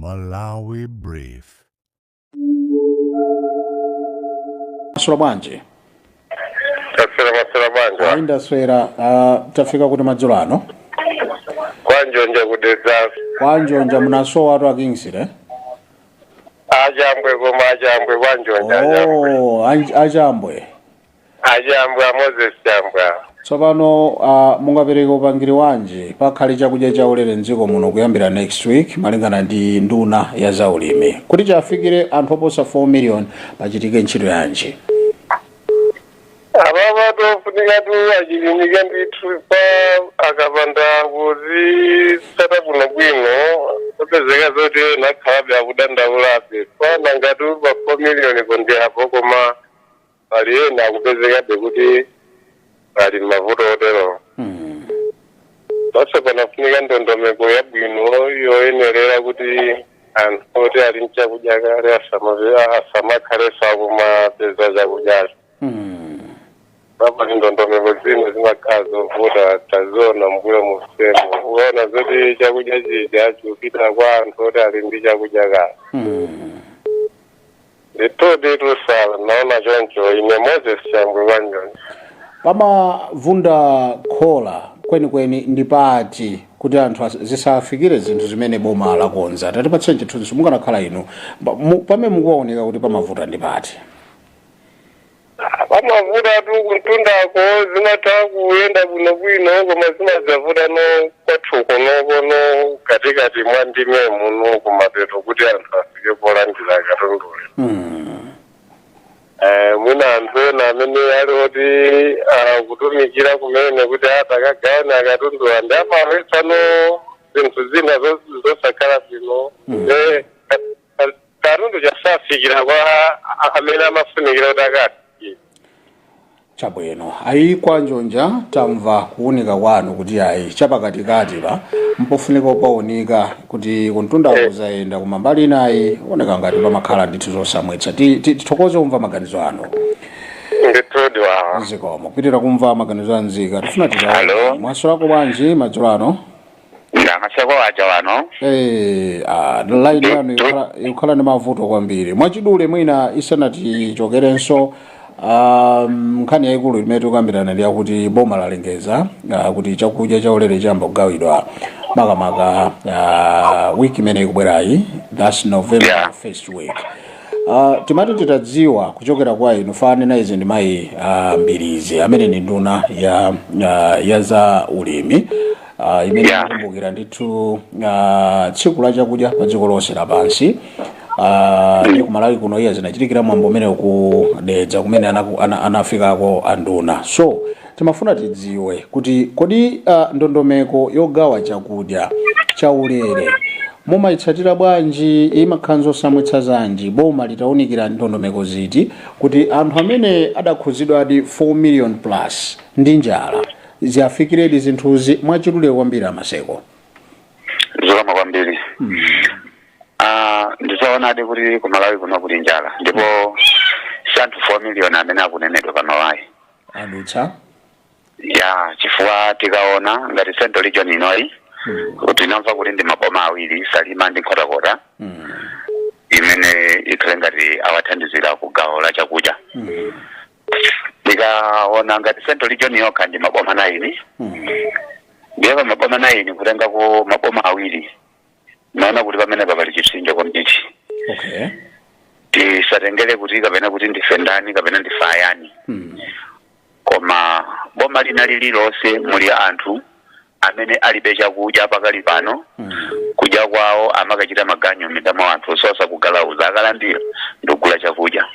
Malawi Brief. Mwaswera bwanji? Taswera, maswera bwanji? Ayi, ndaswera. Tafika kuti madzulo ano? Kwanjonja ku Dedza. Kwanjonja munasowa a Kingsley. Achambwe, koma Achambwe, kwanjonja Achambwe. Oh, Achambwe. Achambwe, a Moses Chambwe. Tsopano mungapereke upangiri wanji? Pakhale chakudya chaulere mdziko muno kuyambira next week malingana ndi nduna ya zaulimi. Kuti chafikire anthu oposa 4 million pachitike ntchito yanji? Apapa tofunika tu achilimike ndithu, pa akapanda kuzitsata bwino bwino kupezeka zoti nakhalabe akudandaulabe. Pana ngati pa 4 million kondi apo, koma pali ena akupezekabe kuti pali mavuto otero. Basi panafunika ndondomeko yabwino yoyenerera kuti anthu oti ali mchakudya kale asamakhalenso akumapeza chakudyacho. Papa ndondomeko zino zimakhala zovuta, taziona mbuyo musemo, uona zoti chakudya chija chikupita kwa anthu oti ali ndi chakudya kale. Nditoti tusala naona choncho. Ine Moses Chambwe, kwanjonja. Pamavunda khola kwenikweni ndi pati kuti anthu zisafikire zinthu zimene boma lakonza? Tatipatseni chithunzi, mukanakhala inu, pamene mukuwaoneka kuti pamavuta ndi pati? Pamavuta tu kuntundako, zimatha kuyenda bwinobwino, koma zimadzavuta no kwathu konoko no katikati mwa ndime muno kumapeto kuti anthu afike polandira katunduyo. Mwina anthu ena amene ali oti akutumikira kumene kuti atakagawana katunduwa ndi amawetsano zinthu zina zosakhala bwino. Katundu chasafikira kwa amene amafunikira kuti akafikire. Chabwino, ayi, kwanjonja tamva kuwunika kwanu kuti ayi, chapakatikati pa mpofunika paunika kuti kuntunda kuzayenda, koma mbali inayi oneka ngati pamakhala ndithu zosamwetsa. Tithokoze kumva maganizo anu. Ndithudi wawa. Zikomo. Kupitira kumva maganizo a nzika, tifuna titaona. Hello. Mwaswerako bwanji madzulo ano? Ndamaseko aja wano. Line yanu ikukhala ndi mavuto kwambiri. Mwachidule, mwina isanatichokerenso, nkhani yayikulu imene tikukambirana ndi yakuti boma lalengeza kuti chakudya chaulere chiyamba kugawidwa makamaka wiki imene ikubwerayi, that's November first week. Timati titadziwa kuchokera kwa inu, fanena izi ndi mayi Mbirizi amene ni nduna ya za ulimi, imene ikumbukira ndithu tsiku la chakudya pa dziko lonse lapansi. Ndi kumalawi kuno iya zinachitikira mwambo umene kudedza kumene anafikako anduna. So timafuna tidziwe kuti kodi ndondomeko yogawa chakudya chaulere mumayitsatira bwanji? Imakhala zosamwitsa zanji? Boma litawunikira ndondomeko ziti kuti anthu amene adakhuzidwa adi 4 million plus ndi njala ziafikiredi zinthuzi? Mwachidule kwambiri, amaseko. Zikomo kwambiri. Ah, ndizoonadi kuti kumalawi kuno kuli njala, ndipo si anthu 4 million amene akunenedwa panowayi. Adutsa. Ya, chifukwa tikaona ngati Central Region inoyi, tinamva kuti ndi maboma awiri, Salima ndi Nkhotakota, imene ikhale ngati awathandizira ku gawo la chakudya. Tikaona ngati Central Region yokha ndi maboma 9. Ndiye pa maboma 9 kutenga ku maboma awiri, naona kuti pamene pali chipsinjo kwambiri. Tisatengere kuti kapena kuti ndife ndani kapena ndife ayani, koma boma lina lililonse muli anthu amene alibe chakudya pakali pano. Kudya kwawo amakachita maganyu m'minda mwa anthu, sosa kugalauza, akalandira ndikugula chakudya.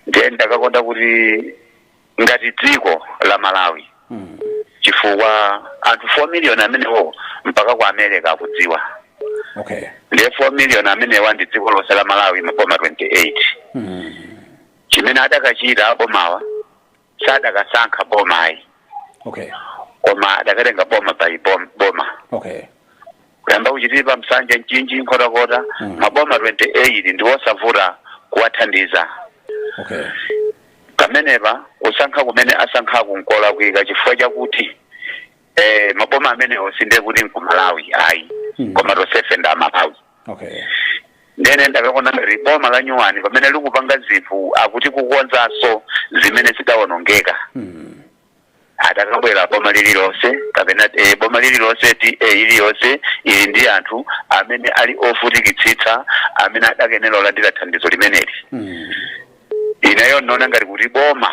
Ndiye ndakakonda kuti ngati dziko la Malawi, chifukwa anthu 4 million amenewo mpaka ku America akudziwa. Ndiye 4 million amenewa ndi dziko lonse la Malawi, maboma 28. Chimene adakachita bomawa, sadakasankha bomayi, koma adakatenga boma by boma, kuyamba kuchitipa, Msanje, Mchinji, Nkhotakota. Maboma 28 ndi wosavuta kuwathandiza. Pamenepa kusankha kumene asankhaku nkolakwika, chifukwa chakuti maboma amenewo sindiye kuti nkumalawi ayi, koma tonsefe ndi Amalawi. Ndene ndakaona ngati boma la nyuwani pamene likupanga zinthu, akuti kukonzanso zimene zidawonongeka, atakabwera boma lililonse kapena boma lililonse, TA iliyonse ili ndi anthu amene ali ofutikitsitsa amene adakenera olandira thandizo limeneli. Ineyo ndinaona ngati kuti boma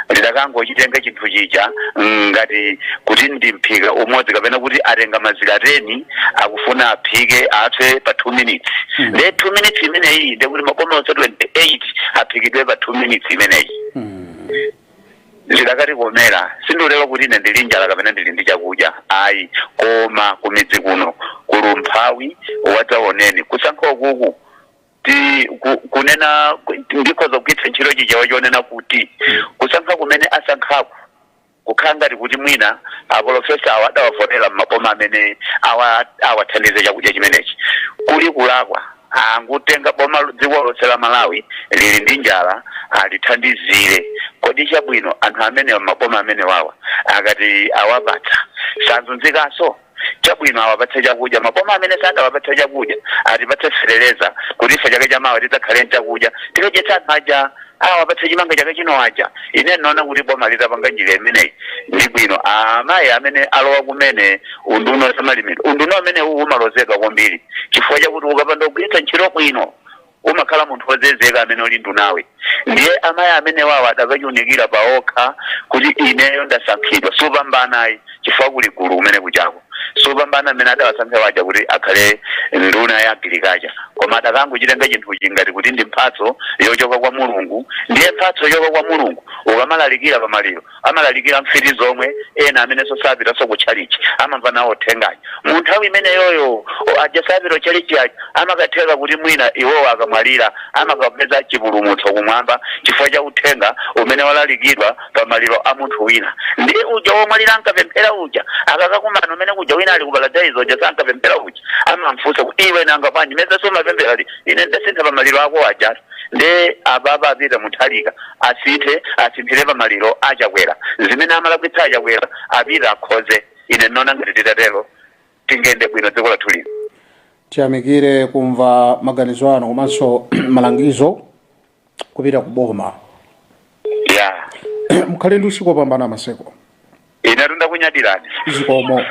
lidakangochitenga chinthu chija ngati kuti ndi mphika umodzi, kapena kuti atenga mazira 10, akufuna aphike apse pa 2 minutes. Nde 2 minutes imeneyi, ndekuti maboma onse 28 aphikidwe pa 2 minutes imeneyi. Zidakatikomera. Sindulero kuti ine ndili njala kapena ndili ndi chakudya, ayi, koma kumidzi kuno kuli umphawi wadzaoneni. Kusankha ukuku ti kunena ndikhoza kugwiritsa ntchito Chichewa chonena kuti kusankha kumene asankhako kukhala ngati kuti mwina aprofesa awo adawavotera m'maboma amene awathandize chakudya chimenechi, kuli kulakwa. Angutenga boma, dziko lonse la Malawi lili ndi njala, alithandizire. Kodi chabwino, anthu amene maboma amene wawa akati awapatsa sanzunzikanso? Chabwino, awapatse chakudya. Maboma amene sadawapatse chakudya atipatse fetereza kuti ife chaka chamawa tidzakhale chakudya tikadyetsa anthu aja. Awapatse chimanga chaka chino aja. Ine ndinaona kuti boma litapanga njira imeneyi ndi bwino. Amayi amene alowa kumene unduna zamalimidwe, unduna amene uwu umalozedwa kwambiri chifukwa chakuti ukapanda kugwiritsa ntchito bwino umakhala munthu wozezeka amene uli ndunawe. Ndiye amayi amene wawo adakachiunikira paokha kuti ineyo ndasankhidwa, supambanayi chifukwa kuli gulu kumene kuchako, supambana amene adawasankha waja kuti akhale nduna ya agriculture, koma adakangochitenga chinthuchi ngati kuti ndi mphatso yochoka kwa Mulungu. Ndiye mphatso yochoka kwa Mulungu, ukamalalikira pamaliro amalalikira mfiti zomwe, ena amenenso sapitanso kutchalichi amamva nawo uthengayo mu nthawi imeneyoyo. Aja sapita kutchalichi aja amakatheka kuti mwina iwowo akamwalira amakapeza chipulumutso kumwamba chifukwa cha uthenga umene walalikidwa pamaliro a munthu wina. Ndiye uja womwalira ankapemphera uja akakakumana umene kuja wina ali ku paradise, uja sankapemphera uja amamfunsa kuti, "Iwe nanga bwanji meza sumapemphera?" Li ine ndasintha pamaliro ako ajatu. Nde apapa apita Mutharika asinthe, asinthire pamaliro aChakwera. Zimene amalakwitsa aChakwera, apita akhoze. Ine ndinaona ngati titatero tingende bwino dziko lathu lino. Tiyamikire kumva maganizo anu komanso malangizo kupita ku boma. Mukhale ndi usiku wopambana, Maseko. Ine tundakunyadirani. Zikomo.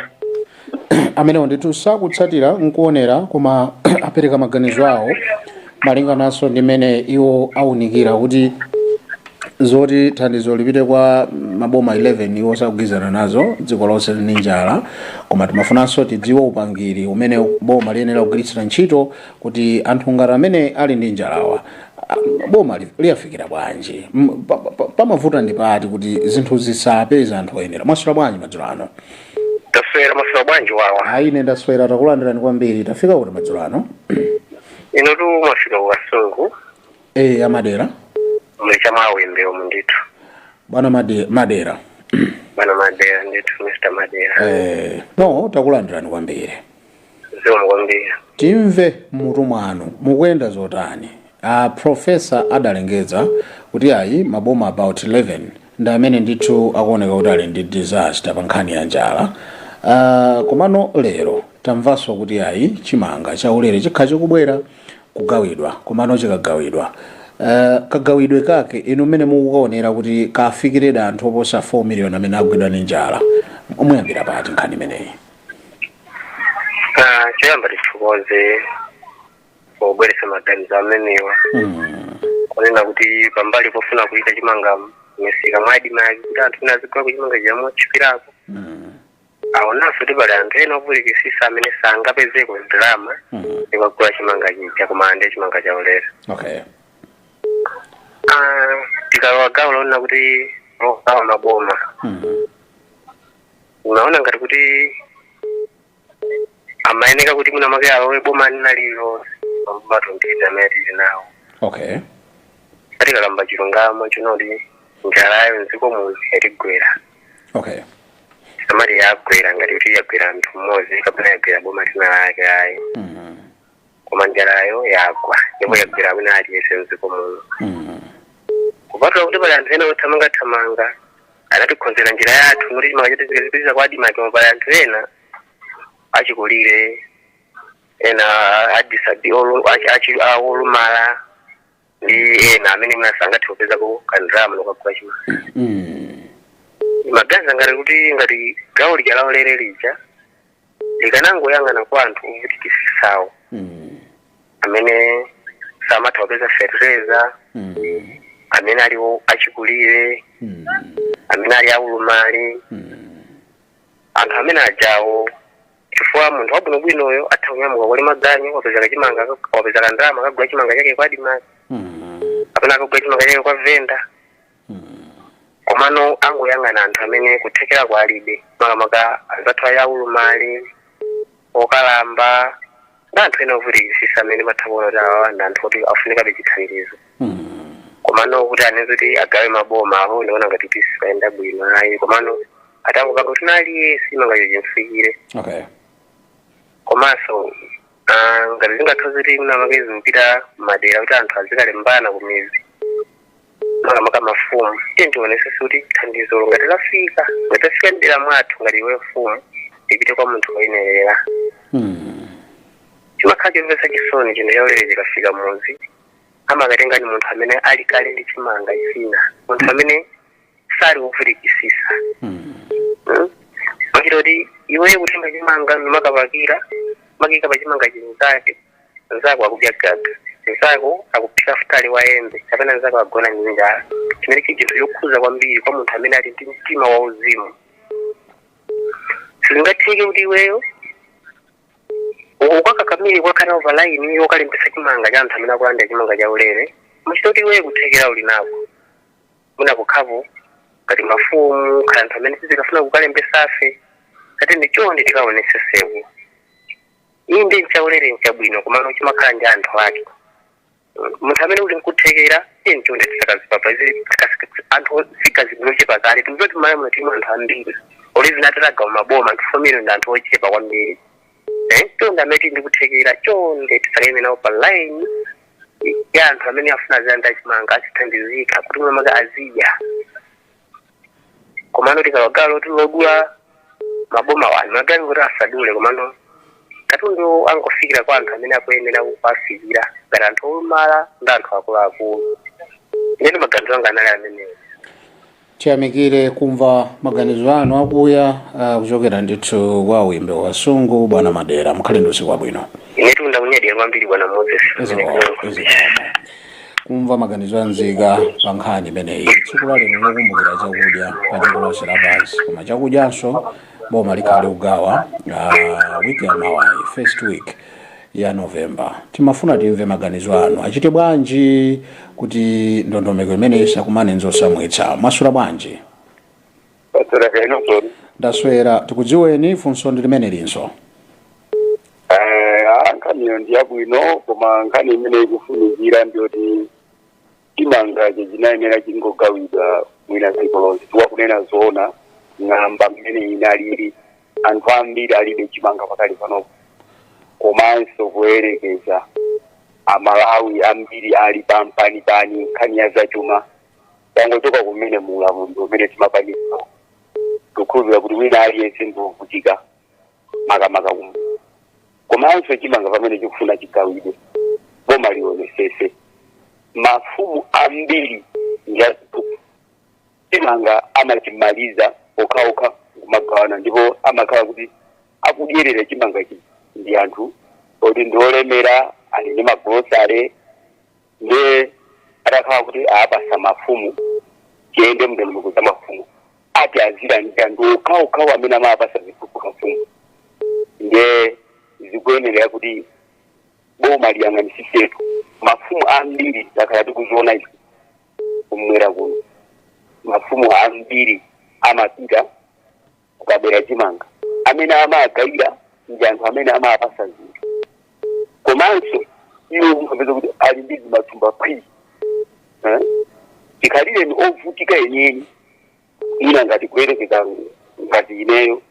Amenewo ndithu sakutsatira nkuonera, koma apereka maganizo awo malingananso ndi mmene iwo awunikira kuti zoti thandizo lipite kwa maboma 11 iwo sakugwirizana nazo. Dziko lonse lili ndi njala, koma timafunanso tidziwe upangiri umene boma liyenera kugwiritsira ntchito kuti anthu ngati amene ali ndi njalawa, boma liyafikira bwanji? Pamavuta ndi pati kuti zinthu zisapeza anthu oyenera? Mwaswera bwanji madzulo ano? Taswera. Maswera bwanji wawa? Ayi, ine ndaswera. Takulandirani kwambiri. Tafika kuti madzulo ano? Ino tu mwafika ku Kasungu. E, amadera. Muli chamawembe umu ndithu. Bwana Madera. Bwana Madera ndithu, Mr Madera. No, takulandirani kwambiri. Zikomo kwambiri. Timve mutu mwanu mukuyenda zotani. Profesa adalengeza kuti ayi, maboma about 11 ndi amene ndithu akuoneka kuti ali ndi disaster pa nkhani ya njala. Komano lero tamvanso kuti ayi, chimanga chaulere chikhala chikubwera kugawidwa. Komano chikagawidwa, kagawidwe kake inu mmene mukukaonera kuti kafikiredi anthu oposa 4 million amene agwidwa ndi njala, muyambira pati nkhani imeneyi? Choyamba tithokoze pobweretsa maganizo amenewa, kunena kuti pambali pofuna kuyika chimanga misika mwa ADMARC kuti anthu ena azigula kuchimanga chamotchipirako, aonanso kuti pali anthu ena ovutikisisa amene sangapezeko ndalama ikagula chimanga chija, koma ande chimanga chaulere. Tikalowa gawo loona kuti logawa maboma, unaona ngati kuti amayeneka kuti mwina mwake alowe boma lina lililonse maboma 28 amene tili nawo. Tikalamba chilungamo chinoti njalayo mdziko muno yatigwera. Samati yagwera ngati kuti yagwera anthu mmodzi kapena yagwera boma lina lake, ayi, koma njalayo yagwa ndipo yagwera wina aliyense mdziko muno, kupatula kuti pali anthu ena othamangathamanga anatikhonzera njira yathu kuti chimanga chathu chikazipitiriza kwa ADMARC, koma pali anthu ena achikulire. Ena olumala ndi ena amene mwina sangathe kupezako kandalama lokagula chimanga. Maganiza ngati kuti ngati gawo lija laulere lija likanangoyang'ana kwa anthu ovutikisisawo amene samatha kupeza fertilizer, amene ali achikulire, amene ali aulumali, anthu amene ajawo, chifukwa munthu wabwinobwinoyo atha kunyamuka kulima ganyu, wapeza kachimanga, wapeza kandalama, kagula chimanga chake kwa ADMARC kapena akagula chimanga chake kwa venda. Komano angoyang'ana anthu amene kuthekera kwa alibe, makamaka anzathu ali aulumali, okalamba ndi anthu ena ovutikisisa amene matha kuona kuti awa ndi anthu oti afunikabe chithandizo. Komano kuti anene kuti agawe maboma apo, ndiona ngati tisayenda bwino ayi. Komano atangopanga kuti naliyense chimangacho chimfikire. Komanso ngati zingathe kuti mnamake zikupita madera kuti anthu azikalembana kumizi, makamaka mafumu, tiye tionesese kuti thandizolo ngati lafika, ngati lafika mdera mwathu, ngati iwe mfumu, ipite kwa munthu woyenerera. Chimakhala chomvetsa chisoni, chinthu chaulere chikafika muzi, amakatenga ni munthu amene ali kale ndi chimanga china, munthu amene sali wovutikisisa. Machita kuti iweyo kutenga chimanga nimakapakira makika pa chimanga chinzake, nzako akudya gaga, nzako akuphika futali wayembe, kapena nzako agona ndi njala, chimene chili chinthu chokhuza kwambiri kwa munthu amene ali ndi mtima wauzimu. Sizingatheke kuti iweyo ukakakamire kwakhala pa line yokalembesa chimanga cha anthu amene akulandira chimanga cha ulere, muchita kuti iweyo kuthekera uli nako. Mwina kukhapo ngati mafumu khala anthu amene sizikafuna kukalembesafe, ati ndi chonde tikaoneseseko. Inde, nchaulere nchabwino, komano chimakhala ndi anthu ake. Munthu amene uli nkuthekera, iye nchonde tisakazipapa anthu sikazinochepa kale. Timzoti mmalawi muno tilimu anthu ambiri, olivina atalagawa maboma anthu 4 million ndi anthu ochepa kwambiri. Chonde, amene tili ndikuthekera, chonde tisakayime nawo pa line ya anthu amene afuna azilanda chimanga, azithandizika kuti mwamaka azidya. Komano tikawagawa loti lodula maboma wanu magani kuti asadule, komano katundu angofikira kwa anthu amene akuyenera kuwafikira, ngati anthu olumala ndi anthu akuluakulu. Inene maganizo anga anali amenewo. Tiyamikire kumva maganizo anu akuya kuchokera ndithu kwa Wimbe Wasungu. Bwana Madera, mukhale ndi usiku wabwino. Inetu ndakunyadira kwambiri, bwana Moses. Zikomo, zikomo. Kumva maganizo a nzika pa nkhani imeneyi, tsiku la lero lokumbukira chakudya pa dziko lonse lapansi. Koma chakudyanso boma likhale kugawa wiki ya mawayi, first week ya November. Timafuna timve maganizo anu, achite bwanji kuti ndondomeko imeneyi isakumane nzosamwitsa? Mwaswera bwanji? Pasera kainozoni. Ndaswera, tikudziweni, funso ndi limene linso. Nkhaniyo ndi yabwino, koma nkhani imene ikufunikira ndiyoti chimangacho chinayenera chingogawidwa mwina dziko lonse. Tiwakunena zoona, ng'amba mmene inalili, anthu ambiri alibe chimanga pakali panopo. Komanso kuyerekeza Amalawi ambiri ali pampanipani nkhani ya zachuma, tangochoka kumene muulamuliro umene timapanisa, tikukhulupirira kuti wina aliyense ndiovutika, makamaka kumu. Komanso chimanga pamene chikufuna chigawidwe, boma lionesese mafumu ambiri ndi chimanga amachimaliza okhaokha kumagawana, ndipo amakhala kuti akudyerera chimanga chi ndi anthu oti ndi olemera, ali ndi magolosale. Ndiye atakhala kuti aapasa mafumu, chiyende mndondomeko za mafumu, ati azilandira ndi okhaokhawo amene amapasa ziphuphu mafumu. Ndiye zikuyenerera kuti boma liyang'anisisetu mafumu ambiri. Takhala tikuziona ife kumwera kuno, mafumu ambiri amapita kukabera chimanga, amene amagayira ndi anthu amene amapasa zinthu. Komanso iwo umapeza kuti ali ndi zimathumba phwi, eh? Tikhalireni ovutika yeniyeni, ina ngati kuyerekeza ngati ineyo,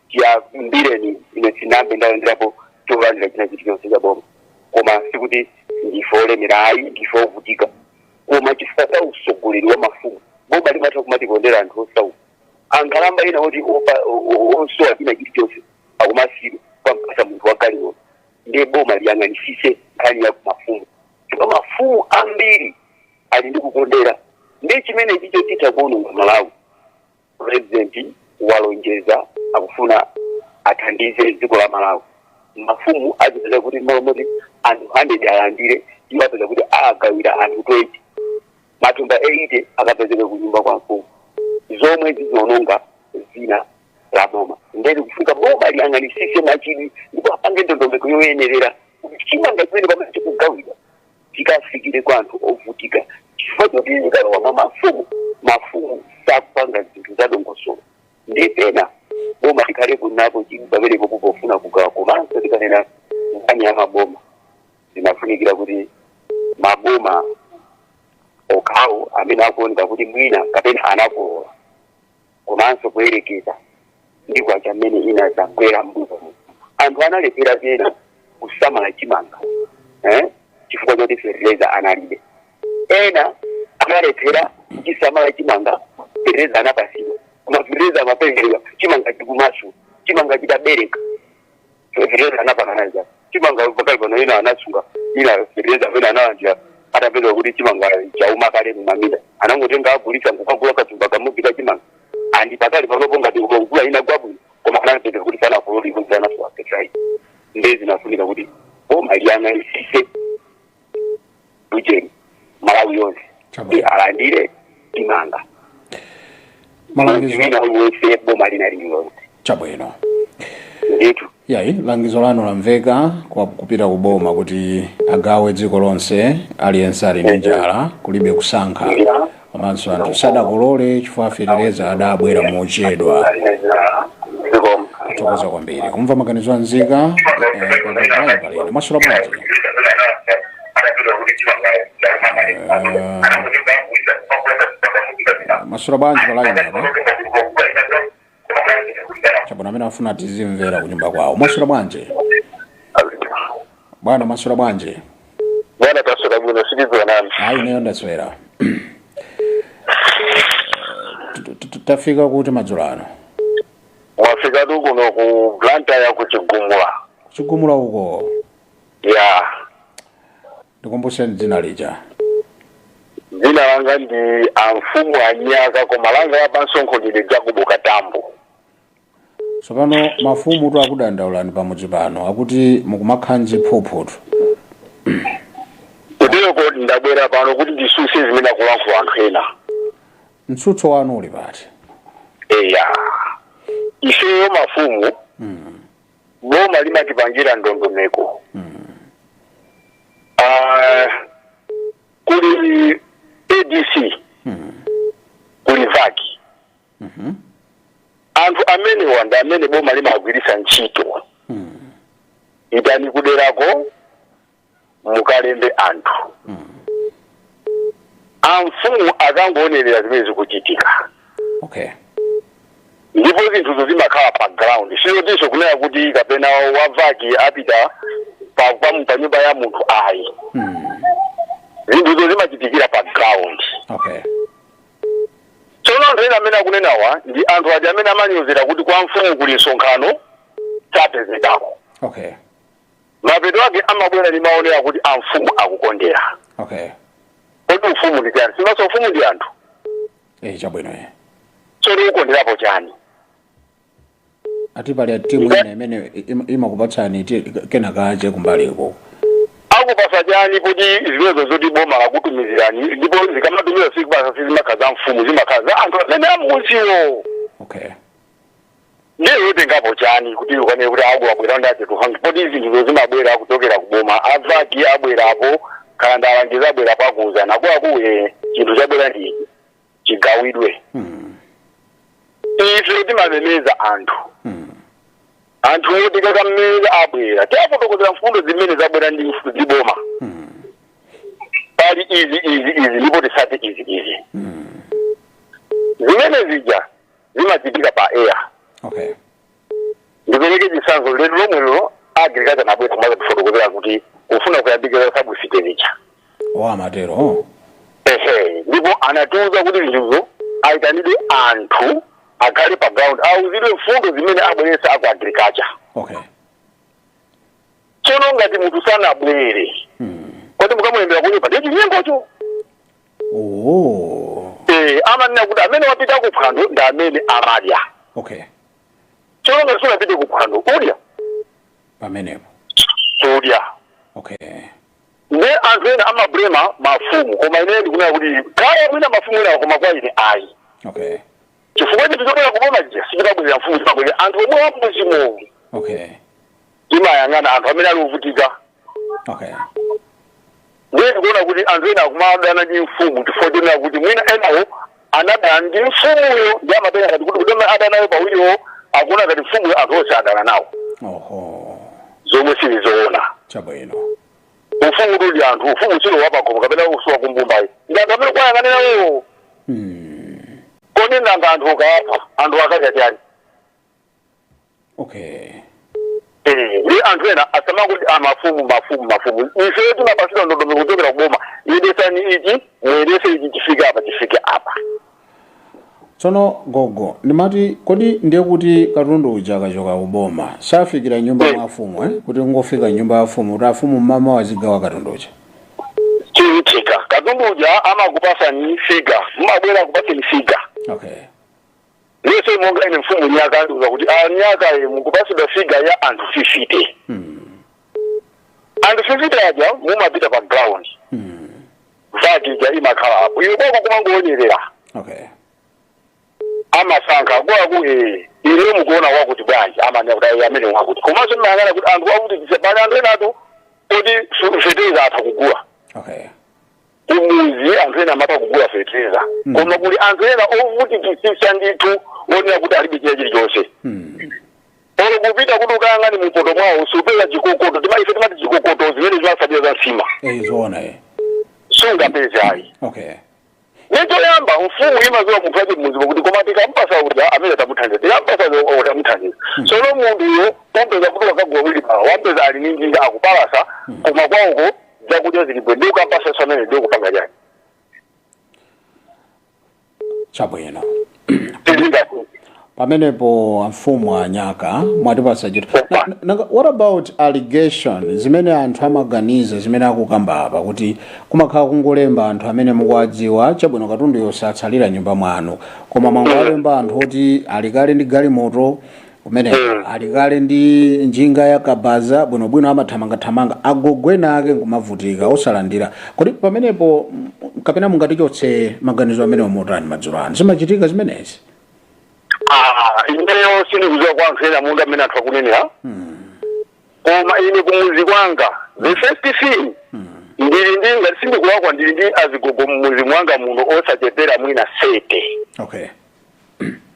tiyambireni ine sinambe ndalandirapo cholandira china chilichonse cha boma. Koma sikuti ndife olemera ayi, ndife ovutika. Koma chifukwa cha usogoleri wa mafumu, boma limatha kumatikondera anthu osauka, ankhalamba ena oti osowa china chilichonse akumasiro kwampasa munthu wagalimoto. Ndiye boma liyang'anisise nkhani ya kumafumu, chifukwa mafumu ambiri ali ndi kukondera, ndiye chimene chicho chitha kuononga Malawi. President walonjeza akufuna athandize dziko la Malawi. Mafumu azipeza kuti malo moti anthu 100 alandire, iwo apeza kuti agawira anthu 20, matumba 80 akapezeka kunyumba kwa mfumu, zomwe ziziononga zina la boma. Ndeti kufika boma liyang'anisise mwachidwi ndipo apange ndondomeko yoyenerera kuti chimanga chimene pamene chikugawidwa chikafikire kwa anthu ovutika, chifukwa choti zikalowa mwa mafumu, mafumu sakupanga zinthu zadongosolo. Ndi pena boma likhalepo napo chidwi pamenepo kupofuna kugawa. Komanso tikanena nkhani ya maboma, zinafunikira kuti maboma okhawo amene akuoneka kuti mwina kapena anakolola, komanso kuyerekeza ndi kwacha mmene inadzagwera mbuyo, anthu analephera pena kusamala chimanga chifukwa choti fertilizer analibe. Ena analephera kuchisamala chimanga, fertilizer anapasidwa, koma fertilizer amaperekedwa chimanga chikumasu, chimanga chitabereka. Fertilizer anapakanaza chimanga pakali pano, ina anasunga ina fertilizer amene analandira atapeza kuti chimanga chauma kale mumamita, anangotenga agulitsa nkukagula katumba kamodzi kachimanga. Andi pakali panopo ngati mvula inagwa bwino, koma anapeza kuti sanakolole, anasowa fertilizer. Ndiye zinafunika kuti boma liyang'anisise ujeni Malawi yonse Chabwino. alandire chimanga Malangizo wina uliwonse, boma lina lililonse. Chabwino. Ndithu. Yayi, langizo lanu lamveka kwa kupita kuboma kuti agawe dziko lonse, aliyense ali ndi njala, kulibe kusankha, komanso anthu sadakolole chifukwa fetereza adabwera mochedwa. Thokoza kwambiri kumva maganizo anzika pakapaya palino. Mwaswera bwanji? Mwaswera bwanji pa line apa? Chabwino, amene afuna tizimvera kunyumba kwawo. Mwaswera bwanji bwana? Mwaswera bwanji? Bwana, taswera bwino, sitizonani. Ayi, ineyo ndaswera. Tafika kuti madzulo ano? Mwafikatu kuno ku Blantyre, ku Chigumula. Kuchigumula uko? Ya. Ndikumbuseni dzina lija. Dzina langa ndi amfumu anyaka, koma langa la pansonkho ndine Jacobo Katambo. Tsopano mafumu tu akudandaulani pamudzi pano, akuti mukumakhala nziphuphutu. Kutereko ndabwera pano kuti ndisuse zimene akulankhula anthu ena. Mtsutso wanu uli pati? Eya, ifeyo mafumu, boma limatipangira ndondomeko. Ah, kuli ADC, kuli VAC. Anthu amenewa ndi amene boma limagwiritsa ntchito. Itani kuderako mukalembe anthu. Amfumu akangoonerera zimene zikuchitika. Ndipo zinthuzo zimakhala pa ground, sizotinso kunena kuti kapena wa VAC apita pa nyumba ya munthu, ayi. Zinthuzo zimachitikira pa ground. Tsono anthu ena amene akunenawa ndi anthu aja amene amanyozera kuti kwa mfumu kuli msonkhano, sapezekako. Mapeto ake amabwera ndi maonera kuti amfumu akukondera. Kodi ufumu ndi chani? Simaso ufumu ndi anthu. Eh, chabwino eh. Tsono ukonderapo chani? Ati pali timu ina imene imakupatsani kenakache kumbaliko. Akupasa chani? Kuti zimenezo zoti boma lakutumizirani, ndipo zikamatumiza sikupasa, sizimakhala za mfumu, zimakhala za anthu amene amuziwo. Ndiye yotengapo chani kuti ukanene kuti aku abwera ndati tuhangi, poti zinthuzo zimabwera kuchokera kuboma? A VAC abwerapo, khala ndalangiza abwerapo, akuuzana akuluakulu, chinthu chabwera ndi ichi, chigawidwe. Ife timamemeza anthu. Anthu tikakameza abwera, tiafotokozera mfundo zimene zabwera ndi boma. Pali izi, izi, izi, ndipo tisati izi, izi. Zimene zija zimachitika pa air. Ndipereke chitsanzo, lero lomwe lero agriculture nabwera kumaza tifotokozera kuti kufuna kuyambikira subsidy zija. Wamatero, oh. Ehe, ndipo anatiuza kuti zinthuzo ayitanidwe anthu akhale pa ground, auzidwe mfundo zimene abweretsa aku agriculture. Tsono Tsono ngati munthu sanabwere, kodi mukamulembera kunyumba? Ndiye chinyengocho. Oh. Amanena kuti amene wapita kuphwando ndi amene amadya. Tsono ngati sunapite kuphwando, udya? Pamenepo. Sudya. Ne anthu ena amablame mafumu, koma ine ndikunena kuti kaya mwina mafumu ena, koma kwa ine ayi, chifukwa chinthu chobwera kuboma chija sichimabwerera mfumu, chimabwerera anthu omwe amuzimowo. Timayang'ana anthu amene ali ovutika. Ndiye ndikuona kuti anthu ena akumadana ndi mfumu chifukwa chonena kuti mwina enawo anadana ndi mfumuyo, ndi amatenga ngati kuti kudana adanayo pawiriwo, akuona ngati mfumuyo anthu onse adana nawo, zomwe silizoona. Ufumu tuli anthu, ufumu silo wapakhomo kapena usuwa kumbumbayi, ndi anthu amene kwayang'anirawo. Kodi nanga anthu ukawapha, anthu akadya chani? Ndi anthu ena asamakuti amafumu, mafumu, mafumu. Ife timapasidwa ndondomeko kuchokera kuboma: yendesani ichi, muyendese ichi, chifike apa, chifike apa. Tsono gogo, ndimati kodi ndiye kuti katundu uja akachoka kuboma safikira nyumba mwa afumu, eh? Kuti ngofika nyumba ya afumu, kuti afumu mama wazigawa katundu uja? Chiitika, katundu uja amakupasani figure, mumabwera kupaseni figure. Lese monga ine mfumu nyaka andiuza kuti a nyaka ye mukupasidwa figure ya anthu 50. Anthu 50 aja mumapita pa ground. VAT ija imakhala apo, iwe kwako kumangoonyerera. Amasankha kwaku, ine mukuona wakuti bwanji? Amanena kuti ayi, amene wakuti. Komanso mmayang'ana kuti anthu akuti pali anthu enatu kuti fetereza atha kugula. Kumuzi anthu ena amatha kugula fetereza, koma kuli anthu ena ovutikisisa ndithu, onena kuti alibe china chilichonse. Olo kupita kuti ukayang'ane mupoto mwawo supeza chikokoto. Ife timati chikokoto zimene zimasabira za nsima. Eh, zoona, eh. Sungapeze ayi. Nechoyamba mfumu imaziwa munthu wache mmuzi kuti koma tikampasa uja amene tamuthandiza, tikampasa uja tamuthandiza. Tsono munthuyo tampeza kuti wakagula wheelbarrow, wampeza ali ndi njinga akupalasa, koma kwawoko zakudya zilipo, ndi ukampasa amene ndi ukupanga chani? Tizinga. Pamenepo amfumu anyaka mwatipasa chito. Nanga what about allegation zimene anthu amaganiza, zimene akukamba apa, kuti kumakhala kungolemba anthu amene mukuwadziwa chabwino, katundu yosatsalira nyumba mwanu, koma mwangowalemba anthu oti alikale ndi galimoto kumeneko, alikale ndi njinga ya kabaza bwinobwino, amathamangathamanga, agogwena ake nkumavutika osalandira? Kodi pamenepo kapena mungatichotse maganizo amenewo motani madzulo ano? Zimachitika zimenezi? Ah, ineyo sindikudziwa kwa anthu ena monga mmene anthu akunenera, koma ine kumuzi kwanga, the first thing, ndili ndi, ngati sindikulakwa, ndili ndi azigogo mmuzi mwanga muno osachepera mwina 30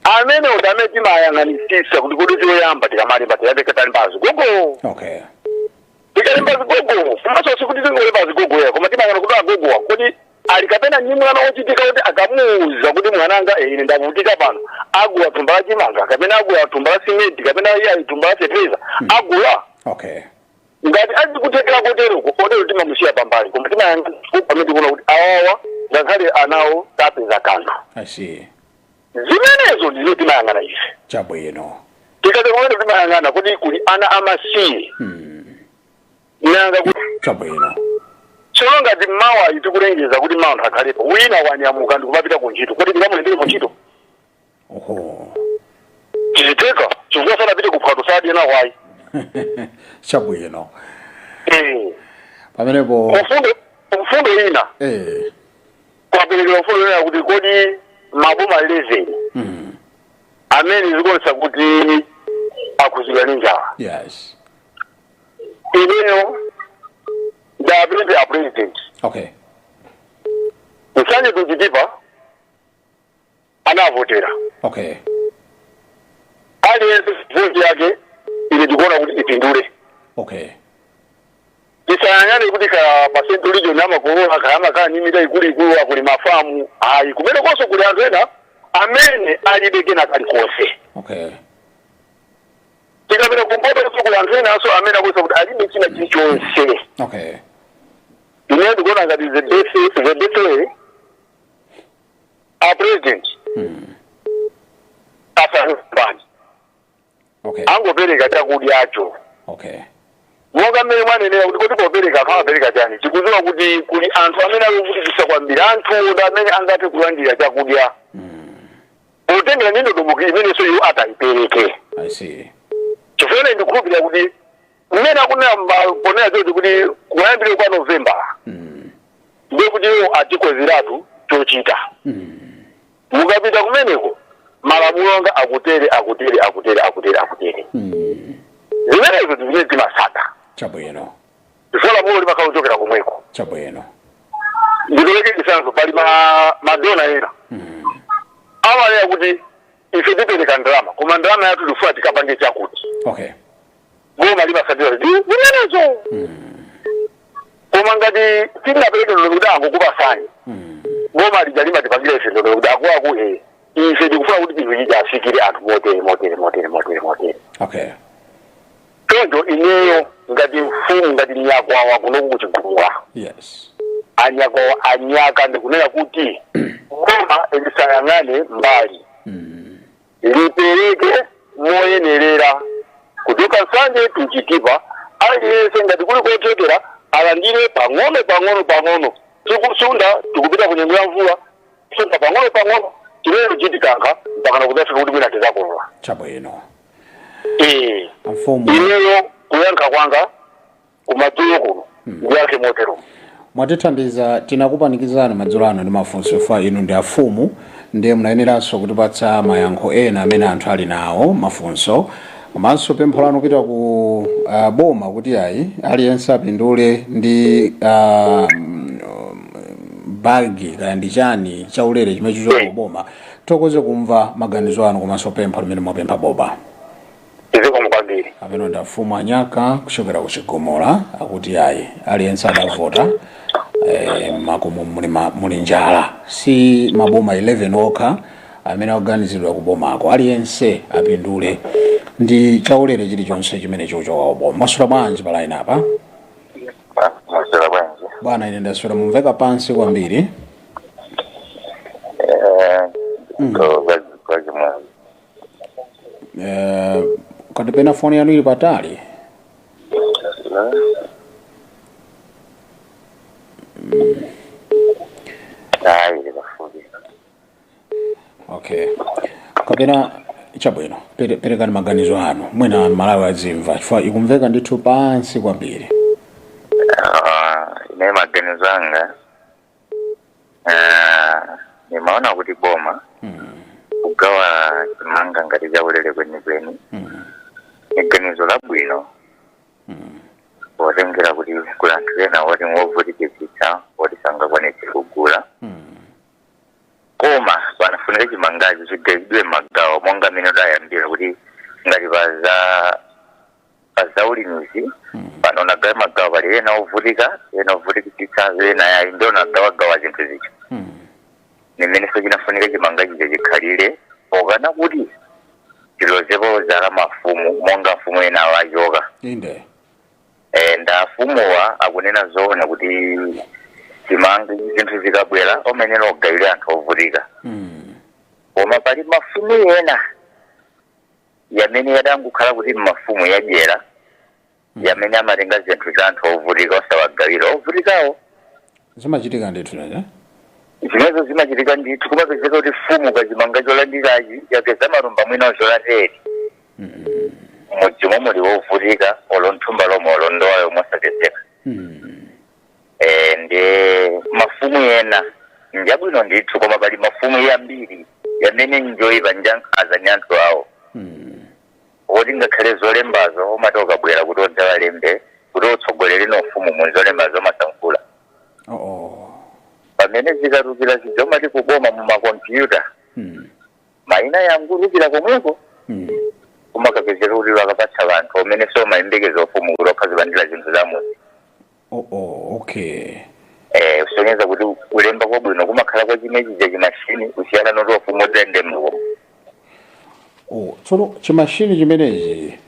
amene uti amene timayang'anisisa kuti kodi choyamba tikamalemba tiyambe talemba azigogo. Tikalemba azigogo, komanso sikuti tingolemba azigogo ya, koma timayang'ana kuti agogowa kodi ali kapena ni mwana wochitika kuti akamuuza kuti mwananga, ine ndavutika pano, agula thumba la chimanga kapena agula thumba la simenti kapena iye ali thumba la fetereza agula? Ngati azikuthekera koteroko, otero timamusiya pambali, koma timayang'ana pamene tikuona kuti awawa ngakhale anawo tapeza kanthu. I see. Zimenezo ndizo timayang'ana ife. Tikati kumene timayang'ana kuti kuli ana amasiye, nanga kuti Tsono ngati mawa tikulengeza kuti mawa anthu akhalepo, wina wanyamuka ndikumapita ku ntchito, kuti tikamulembere ku ntchito? Oho. Tiziteka chifukwa sanapite kuphwando, sadye nawo ayi. Pamenepo. Mfundo ina, kwaperekedwa mfundo ina kuti kodi maboma 11 amene zikuonetsa kuti akuzidwa ndi njala, ineyo ndapite a president, Nsanje to Chitipa anavotera. Aliyense voti yake ine ndikuona kuti ipindule. Tisayang'ane kuti ka pa Central Region amakolola, kaya amakhala ndi minda ikuluikulu, akuli mafamu, ayi. Kumene konso kuli anthu ena amene alibe kena kalikonse. Tikapita kumpoto konso kuli anthu enanso amene akuisa kuti alibe china chilichonse. Ine ndikuona ngati the best way, a president asanupani, angopereka chakudyacho. Monga mmene mwanenera kuti kodi popereka anthu amapereka chani, tikudziwa kuti kuli anthu amene akuvutikisa kwambiri, anthu ndi amene angathe kulandira chakudya potengera ndi ndondomeko imenenso iwo atayipereke. I see. Chifukwa ine ndikukhulupirira kuti mmene akunena ponena choti kuti kuyambira kwa November, ndiye kuti iwo atikonzeratu chochita. Mukapita kumeneko, malamulo anga akutere, akutere, akutere, akutere, akutere. Zimenezo zimene timasata. Chifukwa lamulo limakhala kuchokera komweko. Ndipereke chitsanzo, pali ma donor ena amalera kuti ife tipereka ndalama, koma ndalama yathu tifuna tikapange chakuti. Boma limasatira zimenezo. Koma ngati tinapereke ndondomeko kuti angokupasani, boma lija limatipangira ife ndondomeko kuti akuluakulu, ife tikufuna kuti chinthu chicha afikire anthu motere, motere, motere, motere, motere. Choncho ineyo ngati mfumu, ngati nyakwawa kunoku kuChigumula, anyakwawa anyaka, ndikunena kuti boma lisayang'ane mbali, lipereke moyenerera kuchoka Nsanje tuChitipa, aliyense ngati kuli kochokera alandire pang'ono pang'ono pang'ono. Tikusunda, tikupita ku nyengo ya mvula, kusunda pang'ono pang'ono, chimene chitikankha mpakana kudzafika kuti mwina tizakolola. Amfumu. Ineyo kuyankha kwanga kumadzulo kuno ndiyankhe motero. Mwatithandiza. Tinakupanikizani madzulo ano ndi mafunso fa inu ndi afumu, ndiye munayeneranso kutipatsa mayankho ena amene anthu ali nawo mafunso, komanso pempho lanu kupita ku boma kuti ayi, aliyense apindule ndi bagi kaya ndi chani chaulere chimene chichoka ku boma. Tokoze kumva maganizo anu komanso pempho limene mwapempha boma. Zikomo kwambiri. Amene ndi afumu anyaka kuchokera ku Chigumula, akuti ayi, aliyense adavota, makomo muli, muli njala, si maboma 11 okha amene akuganizidwa kubomako, aliyense apindule ndi chaulere chilichonse chimene chikuchoka kuboma. Mwaswera bwanji pa line apa? Mwaswera bwanji? Bwana, ine ndaswera. Mumveka pansi kwambiri. Kwa chimwazi. Katipena foni yanu ili patali. Ayi, ili pafupi. Okay, kapena chabwino, perekani maganizo anu, mwina Malawi azimva, chifukwa ikumveka ndithu pansi kwambiri. Ah, ine maganizo anga, nimaona kuti boma kugawa chimanga ngati chaulere kwenikweni ni ganizo labwino, potengera kuti kuli anthu ena oti wovutikitsitsa, oti sangakwanitse kugula. Koma panafunika chimangachi chigawidwe magawo monga amene udayambira, kuti ngati paza pazaulimizi pano nagawa magawo, pali ena ovutika, ena ovutikitsitsa, ena yayi, ndio nagawagawa zinthu zicha. Nimenenso chinafunika chimanga chija chikhalire pokana kuti chilozepo zala mafumu, monga mfumu ena awachoka. Nda afumuwa akunena zoona kuti chimanga, zinthu zikabwera, omenera ogawire anthu ovutika. Koma pali mafumu ena yamene yadangokhala kuti mafumu yadyera, yamene amatenga zinthu za anthu ovutika osawagawira ovutikawo. Zimachitika ndithu nene. Zimenezo zimachitika ndithu. Kumapezeka kuti fumu kachimanga cholandirachi yapeza matumba mwina cholanderi, mudzi momwe muli wovutika, olo nthumba lomwe olo ndowa yomwe osapezeka. Ndi mafumu ena njabwino ndithu, koma pali mafumu yambiri yamene njoyipa, njankhaza ndi anthu awo, woti ngakhale zolembazo umati ukabwera kuti odzawalembe kuti utsogolere nofumu mu zolembazo omasankhula. Oh. Pamene zikatukira zija umati kuboma mu makompyuta, mayina yangurukira komweko, kumakapezeka kuti vakapatsa vanthu amene somayembekeza ufumu kuti okhazipandira zinthu za mudzi. Oh, okay. Kusonyeza kuti kulemba kwabwino kumakhala kwa chimechija chimashini kusiyana noti ufumu udzayende mko. Oh, tsono chimashini chimenechi,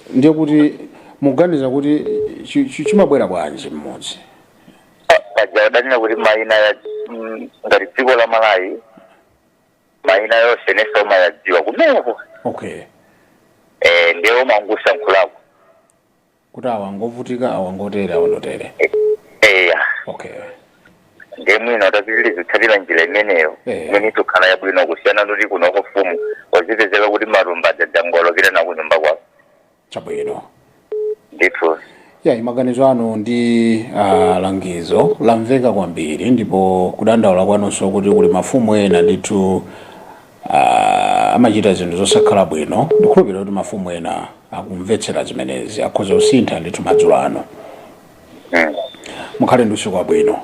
ndiye kuti muganiza kuti chimabwera bwanji mmodzi? Paja udanena kuti mayina ya ngati dziko la Malawi, mayina yonse nese umayadziwa kumeneko. Ndiye umangusankhulako. Kuti awa ngovutika, awa ngotere, awa ndotere. Eya. Ndiye mwina utapitiriza kutsatira njira imeneyo, mwini tukhala yabwino kusiyana ndoti kunoko fumu wazipezeka kuti matumba adzadzangolokera na kunyumba kwako. Chabwino. Ndithu. Ya, maganizo anu ndi langizo lamveka kwambiri, ndipo kudandaula kwanunso kuti kuli mafumu ena ndithu amachita zinthu zosakhala bwino. Ndikhulupirira kuti mafumu ena akumvetsera zimenezi, akhoza kusintha ndithu madzulo ano. Mukhale ndi usiku wabwino.